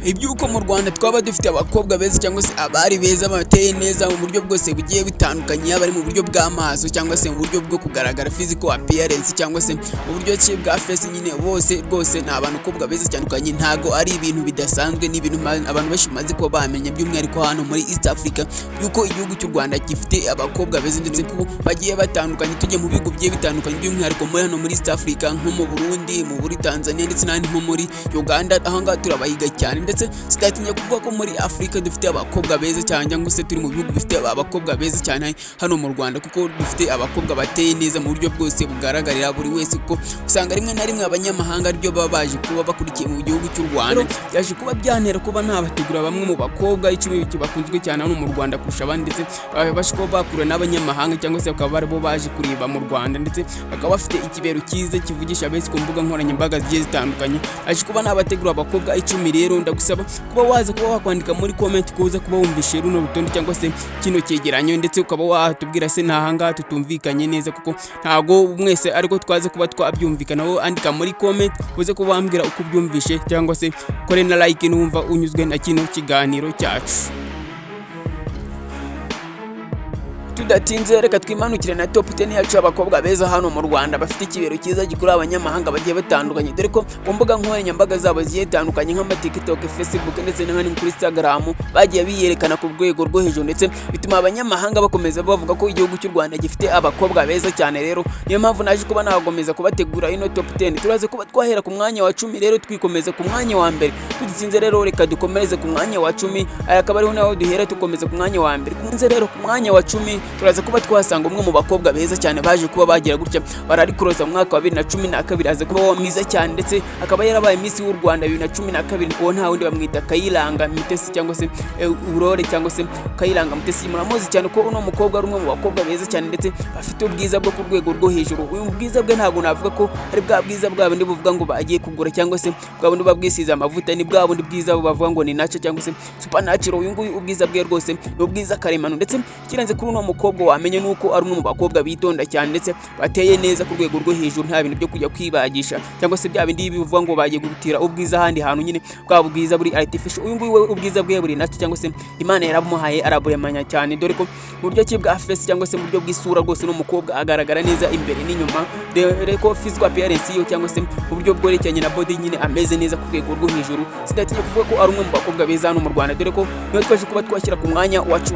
Iby'uko mu Rwanda twaba dufite abakobwa beza cyangwa se abari beza bateye neza mu buryo bwose bugiye butandukanye, yaba ari mu buryo bw'amaso cyangwa se mu buryo bwo kugaragara, physical appearance, cyangwa se mu buryo ki bwa face nyine, bose rwose ni abakobwa beza cyane. Ntago ari ibintu bidasanzwe, ni ibintu abantu benshi bamaze kuba bamenya, by'umwihariko hano muri East Africa, yuko igihugu cy'u Rwanda gifite abakobwa beza ndetse ko bagiye batandukanye. Tujye mu bihugu bigiye bitandukanye, by'umwihariko muri hano muri East Africa, nko mu Burundi, muri Tanzania ndetse n'ahandi nko muri Uganda, aho ngaho turabahiga cyane. Ndetse sitatinya kuvuga ko muri Afurika dufite abakobwa beza cyane, cyangwa se turi mu bihugu bifite abakobwa beza cyane hano mu Rwanda, kuko dufite abakobwa bateye neza mu buryo bwose bugaragarira buri wese, kuko usanga rimwe na rimwe abanyamahanga aribyo baba baje kuba bakurikiye mu gihugu cy'u Rwanda. Byaje kuba byantera kuba nabategura bamwe mu bakobwa 10 bakunzwe cyane hano mu Rwanda kurusha abandi, ndetse babasha kuba bakura n'abanyamahanga, cyangwa se bakaba aribo baje kureba mu Rwanda, ndetse bakaba bafite ikibero cyiza kivugisha benshi ku mbuga nkoranyambaga zigiye zitandukanye. Aje kuba nabategura abakobwa 10. Rero ndagusaba kuba waza kuba wakwandika muri comment kuza kuba wumvishe runo rutonde cyangwa se kino cyegeranyo, ndetse ukaba watubwira se nta hangaha tutumvikanye neza, kuko ntago mwese ariko twaze kuba twabyumvikanaho. Andika muri comment uze kuba wambwira uko ubyumvishe, cyangwa se kore na like numva unyuzwe na kino kiganiro cyacu. Tudatinze, reka twimanukire na top 10 yacu y'abakobwa beza hano mu Rwanda bafite ikibero cyiza gikurura abanyamahanga bagiye batandukanye, dore ko ku mbuga nkoranyambaga zabo zigiye zitandukanye nk'ama TikTok, Facebook ndetse n'ahandi kuri Instagram bagiye biyerekana ku rwego rwo hejuru, ndetse bituma abanyamahanga bakomeza bavuga ko igihugu cy'u Rwanda gifite abakobwa beza cyane. Rero niyo mpamvu naje kuba nakomeza kubategura ino top 10. Turaza kuba twahera ku mwanya wa 10 rero twikomeza ku mwanya wa mbere. Tudatinze rero, reka dukomereze ku mwanya wa 10, aya akaba ariho naho duhera tukomeza ku mwanya wa mbere. Kunze rero ku mwanya wa 10 turaza kuba twasanga umwe mu bakobwa beza cyane baje kuba bagira gutya bararikoroza mu mwaka wa 2012, aza kuba mwiza cyane, ndetse akaba yarabaye Miss w'u Rwanda 2012. Uwo nta wundi, bamwita Kayiranga Mutesi cyangwa se Aurore cyangwa se Kayiranga Mutesi. Muramuzi cyane ko uno mukobwa ari umwe mu bakobwa beza cyane ndetse bafite ubwiza bwo ku rwego rwo hejuru. Uyu bwiza bwe ntabwo navuga ko ari bwa bwiza bwa bundi buvuga ngo bagiye kugura, cyangwa se bwa bundi babwisize amavuta, ni bwa bundi bwiza bavuga ngo ni natural cyangwa se supernatural. Uyu nguyu ubwiza bwe rwose ni ubwiza karemano. Ndetse ikirenze kuri uno mukobwa wamenye nuko ari umwe mu bakobwa bitonda cyane ndetse bateye neza ku rwego rwo hejuru. Nta bintu byo kujya kwibagisha cyangwa se bya bindi bivuga ngo bagiye gutira ubwiza ahandi hantu nyine, bwa bwiza buri artificial. Uyu nguyu we ubwiza bwe buri natural, cyangwa se Imana yaramuhaye araburemanya cyane, dore ko mu buryo ki bwa face cyangwa se mu buryo bw'isura rwose n'umukobwa agaragara neza imbere n'inyuma, dore ko physical appearance yiwe cyangwa se mu buryo bwerekeranye na body nyine ameze neza ku rwego rwo hejuru. Sinatinya kuvuga ko ari umwe mu bakobwa beza hano mu Rwanda, dore ko niwe twaje kuba twashyira ku mwanya wa 10.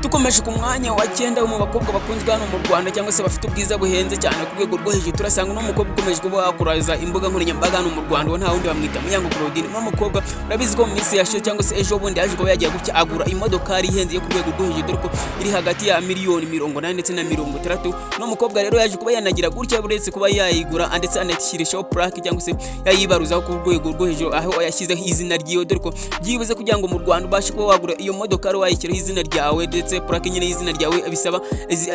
Dukomeje ku mwanya wa 9 mu bakobwa bakunzwe hano mu Rwanda cyangwa se bafite ubwiza buhenze cyane ku rwego rwo hejuru, turasanga uno mukobwa ukomeje kuba wakuraza imbuga nkoranyambaga hano mu Rwanda. Uwo nta wundi, bamwita Muyango Claudine. Uno mukobwa urabizi ko mu minsi yashize cyangwa se ejo bundi yaje kuba yagiye gutya agura imodokari ihenze yo ku rwego rwo hejuru, dore ko iri hagati ya miliyoni 80 ndetse na 60. Uno mukobwa rero yaje kuba yanagira gutya, uretse kuba yayigura ndetse anashyirishaho plaque cyangwa se yayibaruzaho ku rwego rwo hejuru, aho yashyizeho izina ryiwe, dore ko byibuze kugira ngo mu Rwanda ubashe kuba wagura iyo modokari wayishyiraho izina ryawe ndetse plaque nyine y'izina ryawe, bisaba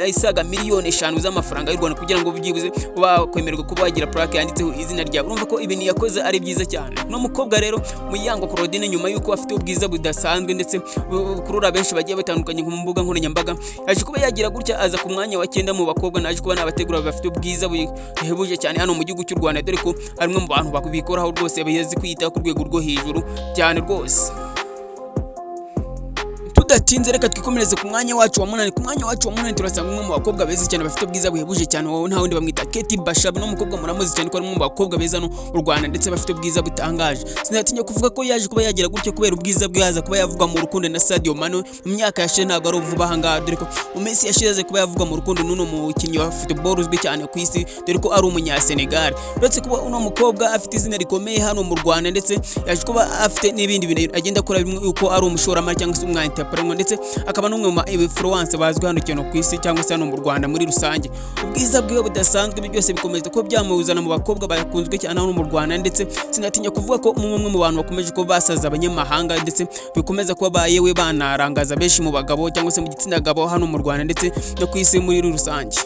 isaga miliyoni 5 z'amafaranga y'u Rwanda kugira ngo byibuze wakwemererwa kuba wagira plaque yanditseho izina ryawe. Urumva ko ibintu yakoze ari byiza cyane. Uno mukobwa rero Muyango Claudine, nyuma y'uko afite ubwiza budasanzwe ndetse bukurura benshi bagiye batandukanye ku mbuga nkoranyambaga, yaje kuba yagira gutya aza ku mwanya wa 9 mu bakobwa naje kuba nabategura bafite ubwiza buhebuje cyane hano mu gihugu cy'u Rwanda, dore ko ari umwe mu bantu babikoraho rwose, bazi kwiyitaho ku rwego rwo hejuru cyane rwose. Tudatinze, reka twikomereze ku mwanya wacu wa 8. Ku mwanya wacu wa 8 turasanga umwe mu bakobwa beza cyane bafite ubwiza buhebuje cyane. Wowe nta wundi, bamwita Kate Bashabe. N'umukobwa muramuzi cyane ko ari umwe mu bakobwa beza no mu Rwanda ndetse bafite ubwiza butangaje. Sinatinya kuvuga ko yaje kuba yagira gutya kubera ubwiza bwe yaza kuba yavugwa mu rukundo na Sadio Mane mu myaka yashize, ntabwo ari vuba aha ngaha, dore ko mu minsi yashize yaje kuba yavugwa mu rukundo n'uno mukinnyi wa football uzwi cyane ku isi, dore ko ari umunya Senegal. Uretse kuba uno mukobwa afite izina rikomeye hano mu Rwanda, ndetse yaje kuba afite n'ibindi bintu agenda akora bimwe uko ari umushoramari cyangwa se umu entrepreneur, ndetse akaba n'umwe mu influencer bazwi hano cyane ku isi cyangwa se hano mu Rwanda muri rusange. Ubwiza bwiwe budasanzwe, ibi byose bikomeza kuba byamuzana mu bakobwa bakunzwe cyane hano mu Rwanda, ndetse sinatinya kuvuga ko umwe mu bantu bakomeje kuba basaza abanyamahanga, ndetse bikomeza kuba bayewe banarangaza benshi mu bagabo cyangwa se mu gitsina gabo hano mu Rwanda ndetse no ku isi muri rusange.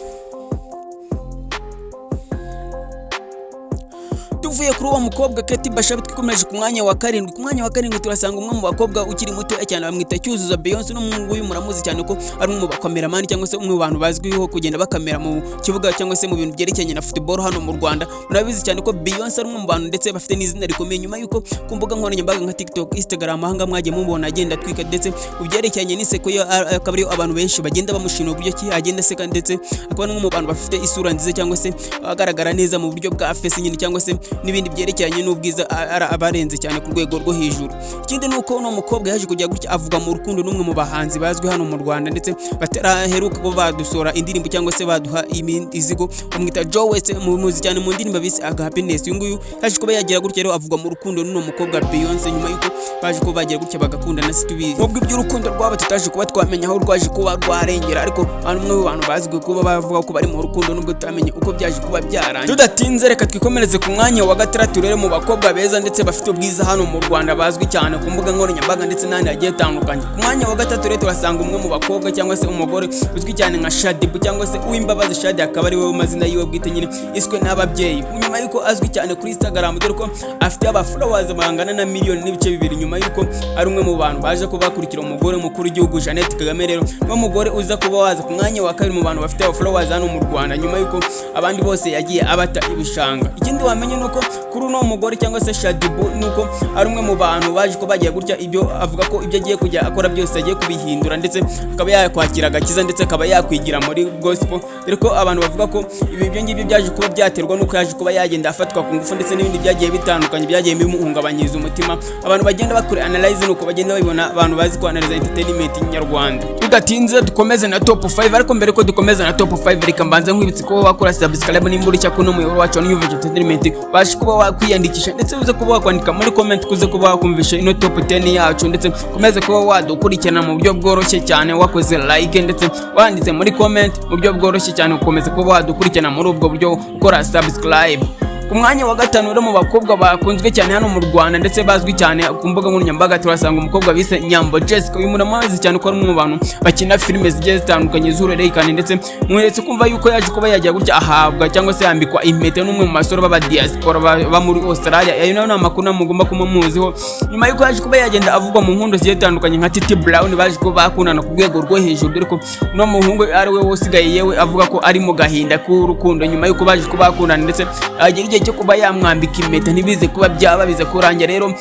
Tuvuye ku mwanya wacu wa 8 rero twerekeza ku mwanya wacu wa 7. Ku mwanya wacu wa 7 turasanga umwe mu bakobwa beza cyane bafite ubwiza buhebuje cyane. Tuvuye kuri uwo mukobwa Kate Bashabe, twikomeje ku mwanya wa karindwi. Ku mwanya wa karindwi turasanga umwe mu bakobwa ukiri muto cyane, bamwita Cyuzuzo Beyonce. N'umuhungu muramuzi cyane ko ari umwe mu bakameramani cyangwa se umwe mu bantu bazwiho kugenda bakamera mu kibuga cyangwa se mu bintu byerekeranye na football hano mu Rwanda. Murabizi cyane ko Beyonce ari umwe mu bantu ndetse bafite n'izina rikomeye, nyuma yuko ku mbuga nkoranyambaga nka TikTok, Instagram, ahanga mwagiye mubona agenda atwika, ndetse mu byerekeranye n'iseko ye akaba ariyo abantu benshi bagenda bamushima uburyo ki agenda aseka, ndetse akaba n'umwe mu bantu bafite isura nziza cyangwa se agaragara neza mu buryo bwa face nyine, cyangwa se n'ibindi byerekeranye n'ubwiza, abarenze cyane ku rwego rwo hejuru. Ikindi ni uko uno mukobwa yaje kujya gutya avuga mu rukundo n'umwe mu bahanzi bazwi hano mu Rwanda, ndetse bataraheruka kuba badusora indirimbo cyangwa se baduha izigo, bamwita Joe West, muzi cyane mu ndirimbo bise Aga Happiness. Uyu nguyu yaje kuba yagira gutya rero avugwa mu rukundo n'uno mukobwa Beyonce, nyuma yuko baje kuba bagira gutya bagakundana. Situbizi nubwo iby'urukundo rwabo tutaje kuba twamenya aho rwaje kuba rwarengera, ariko umwe mu bantu bazwi kuba bavuga ko bari mu rukundo, nubwo tutamenye uko byaje kuba byarangiye. Tudatinze, reka twikomereze ku mwanya wa gatandatu rero mu bakobwa beza ndetse bafite ubwiza hano mu Rwanda, bazwi cyane ku mbuga nkoranyambaga ndetse n'ahandi hagiye hatandukanye. Ku mwanya wa gatatu rero turasanga umwe mu bakobwa cyangwa se umugore uzwi cyane nka Shaddyboo cyangwa se Uwimbabazi Shadi, akaba ari we mazina yiwe bwite nyine iswe n'ababyeyi, nyuma yuko azwi cyane kuri Instagram, dore ko afite aba followers bangana na 1.2 miliyoni, nyuma yuko ari umwe mu bantu baje kuba bakurikira umugore mukuru w'igihugu Jeannette Kagame. Rero niwe mugore uza kuba waza ku mwanya wa kabiri mu bantu bafite aba followers hano mu Rwanda, nyuma yuko abandi bose yagiye abata ibishanga. Ikindi wamenye nuko kuri uno mugore cyangwa se Shaddyboo, nuko ari umwe mu bantu baje ko bagiye gutya ibyo avuga ko ibyo agiye kujya akora byose agiye kubihindura, ndetse akaba yakwakira agakiza, ndetse akaba yakwigira muri gospel, dore ko abantu bavuga ko ibi ibyo ngibyo byaje kuba byaterwa nuko yaje kuba yagenda afatwa ku ngufu, ndetse n'ibindi byagiye bitandukanye byagiye bimuhungabanyiriza umutima. Abantu bagenda bakora analyze nuko bagenda babibona, abantu bazi ko analyze entertainment nyarwanda. Tudatinze, dukomeze na top 5, ariko mbere ko dukomeza na top 5, reka mbanze nkwibutse ko wakora subscribe nimba uri kuno muyoboro wacu wa New Vision Entertainment, bashe kuba wakwiyandikisha, ndetse uze kuba wakwandika muri comment kuze kuba wakumvisha ino top 10 yacu, ndetse ukomeze kuba wadukurikirana mu buryo bworoshye cyane wakoze like ndetse wanditse muri comment mu buryo bworoshye cyane, ukomeze kuba wadukurikirana muri ubwo buryo ukora subscribe. Ku mwanya wa gatanu rero mu bakobwa bakunzwe cyane hano mu Rwanda ndetse bazwi cyane ku mbuga nkoranyambaga, turasanga umukobwa bise Nyambo Jessica. Uyu muramuzi cyane ko ari umwe mu bantu bakina filime zigiye zitandukanye z'uruhererekane, ndetse mweretse kumva yuko yaje kuba yajya gutya ahabwa cyangwa se yambikwa impeta n'umwe mu basore b'aba diaspora ba muri Australia. Ayo nayo ni amakuru mugomba kuba muziho, nyuma yuko yaje kuba yagenda avugwa mu nkundo zigiye zitandukanye nka Titi Brown, baje kuba bakundana ku rwego rwo hejuru, dore ko uno muhungu ari we usigaye yewe avuga ko ari mu gahinda k'urukundo, nyuma yuko baje kuba bakundana ndetse agera igihe cyo kuba yamwambika impeta ntibize kuba byaba bize kurangira. Rero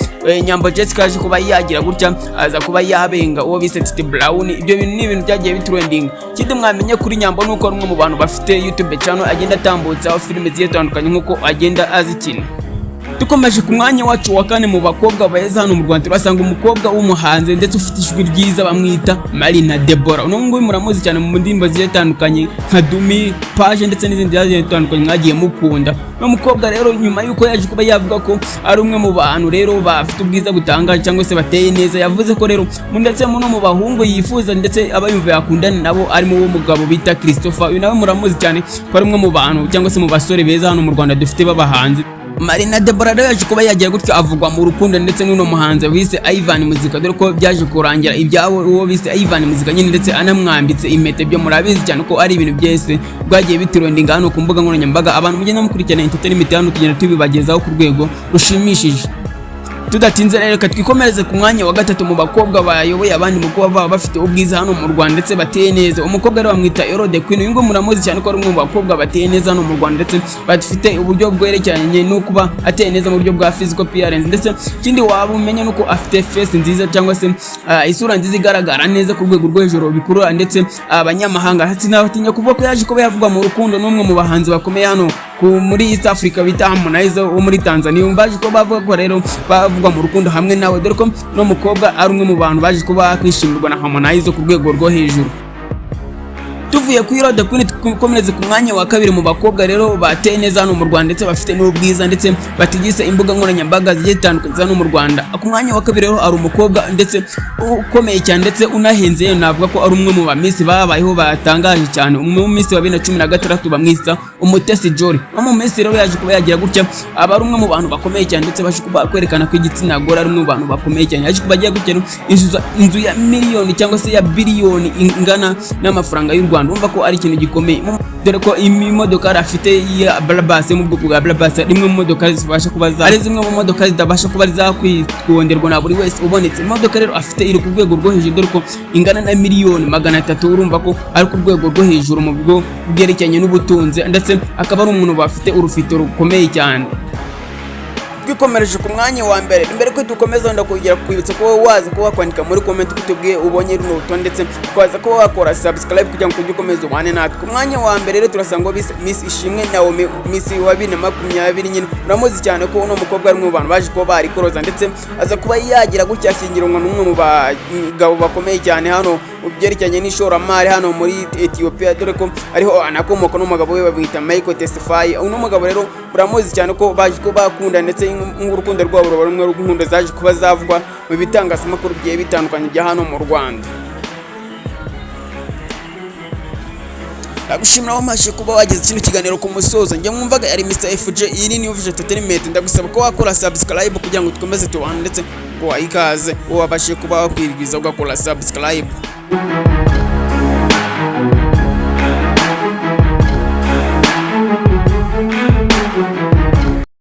Nyambo Jessica yaje kuba yagira gutya aza kuba yabenga uwo bise Titi Brown. Ibyo bintu ni ibintu byagiye bitrending. Ikindi mwamenye kuri Nyambo nuko ari umwe mu bantu bafite YouTube channel, agenda atambutsaho filime zigiye zitandukanye nkuko agenda azikina. Dukomeje ku mwanya wacu wa kane mu bakobwa beza hano mu Rwanda, turasanga umukobwa w'umuhanzi ndetse ufite ijwi ryiza, bamwita Marina Deborah. Uno nguyu muramuzi cyane mu ndirimbo zigiye zitandukanye nka Dumi Page ndetse n'izindi zigiye zitandukanye mwagiye mukunda. Uno mukobwa rero, nyuma yuko yaje kuba yavuga ko ari umwe mu bantu rero bafite ubwiza butangaje cyangwa se bateye neza, yavuze ko rero ndetse no mu bahungu yifuza ndetse aba yumva yakundana nabo arimo uwo mugabo bita Christopher. Uyu nawe muramuzi cyane ko ari umwe mu bantu cyangwa se mu basore beza hano mu Rwanda dufite b'abahanzi. Marina Deborah rero yaje kuba yagira gutyo avugwa mu rukundo ndetse n'uno muhanzi wise Ivan Muzika, dore ko byaje kurangira ibyabo uwo bise Ivan Muzika nyine ndetse anamwambitse impeta. Ibyo murabizi cyane ko ari ibintu byese bwagiye bitrendinga hano ku mbuga nkoranyambaga. Abantu mugenda mukurikirana entertainment hano, tugenda tubibagezaho ku rwego rushimishije. Tudatinze rero, reka twikomereze ku mwanya wa gatatu mu bakobwa bayoboye abandi mu kuba baba bafite ubwiza hano mu Rwanda ndetse bateye neza. Umukobwa rero bamwita Yolo the Queen. Uyu nguyu muramuzi cyane ko ari umwe mu bakobwa bateye neza hano mu Rwanda, ndetse bafite uburyo bwerekeranye no kuba ateye neza mu buryo bwa physical appearance, ndetse ikindi waba umenya nuko afite face nziza cyangwa se isura nziza igaragara neza ku rwego rwo hejuru, bikurura ndetse abanyamahanga. Sinatinya kuvuga ko yaje kuba yavugwa mu rukundo n'umwe mu bahanzi bakomeye hano muri East Africa bita Harmonize wo muri Tanzania. Baje kuba bavuga ko rero bavugwa mu rukundo hamwe nawe, dore ko no mukobwa ari umwe mu bantu baje kuba kwishimirwa na Harmonize ku rwego rwo hejuru. Tuvuye kuri Yolo the Queen, dukomereze ku mwanya wa kabiri mu bakobwa rero bateye neza hano mu Rwanda, ndetse bafite n'ubwiza, ndetse batigise imbuga nkoranyambaga zigiye zitandukanye hano mu Rwanda. Ku mwanya wa kabiri rero hari umukobwa ndetse ukomeye cyane ndetse unahenze, yewe navuga ko ari umwe mu ba Miss babayeho batangaje cyane, umwe mu Miss wa 2016, bamwita Umutesi Jolly. Uwo mu Miss rero yaje kuba yagira gutya aba ari umwe mu bantu bakomeye cyane, ndetse baje kuba kwerekana ko igitsina gore ari umwe mu bantu bakomeye cyane. Yaje kuba agiye gutya inzu ya miliyoni cyangwa se ya biliyoni ingana n'amafaranga y'u Rwanda. Rwanda. Urumva ko ari ikintu gikomeye, dore ko imodoka afite ya Brabus, yo mu bwoko bwa Brabus, rimwe mu modoka zibasha kuba za ari zimwe mu modoka zitabasha kuba zakwigonderwa na buri wese ubonetse. Imodoka rero afite iri ku rwego rwo hejuru, dore ko ingana na miliyoni 300. Urumva ko ari ku rwego rwo hejuru mu bwo bwerekeranye n'ubutunzi, ndetse akaba ari umuntu bafite urufito rukomeye cyane. Twikomereje ku mwanya wa mbere. Mbere ko dukomeza, ndakongera kwibutsa ko waza kuba wakwandika muri comment ko tubwiye ubonye runo rutonde, ndetse twaza kuba wakora subscribe kugira ngo ujye ukomeza ubane natwe. Ku mwanya wa mbere rero turasanga bise Miss Ishimwe Naomi, Miss wa 2020. Nyine uramuzi cyane ko uno mukobwa ari umwe mu bantu baje kuba barikoroza, ndetse aza kuba yagira gutya ashyingiranwa n'umwe mu bagabo bakomeye cyane hano mu byerekeranye n'ishoramari hano muri Ethiopia, dore ko ariho anakomoka. N'umugabo we bamwita Michael Tesfaye. Uno mugabo rero uramuzi cyane ko baje kuba bakunda, ndetse urukundo rwabo ruba rumwe rw'inkundo zaje kuba zavugwa mu bitangazamakuru bigiye bitandukanye bya hano mu Rwanda. Ndagushimira wamashye kuba wageze kino kiganiro ku musozo. Njye mwumvaga yari Mr FJ, iyi ni New Vision Entertainment. Ndagusaba ko wakora subscribe kugira ngo dukomeze tubane, ndetse ngo ikaze wabashe kuba wakwibwiza ugakora subscribe.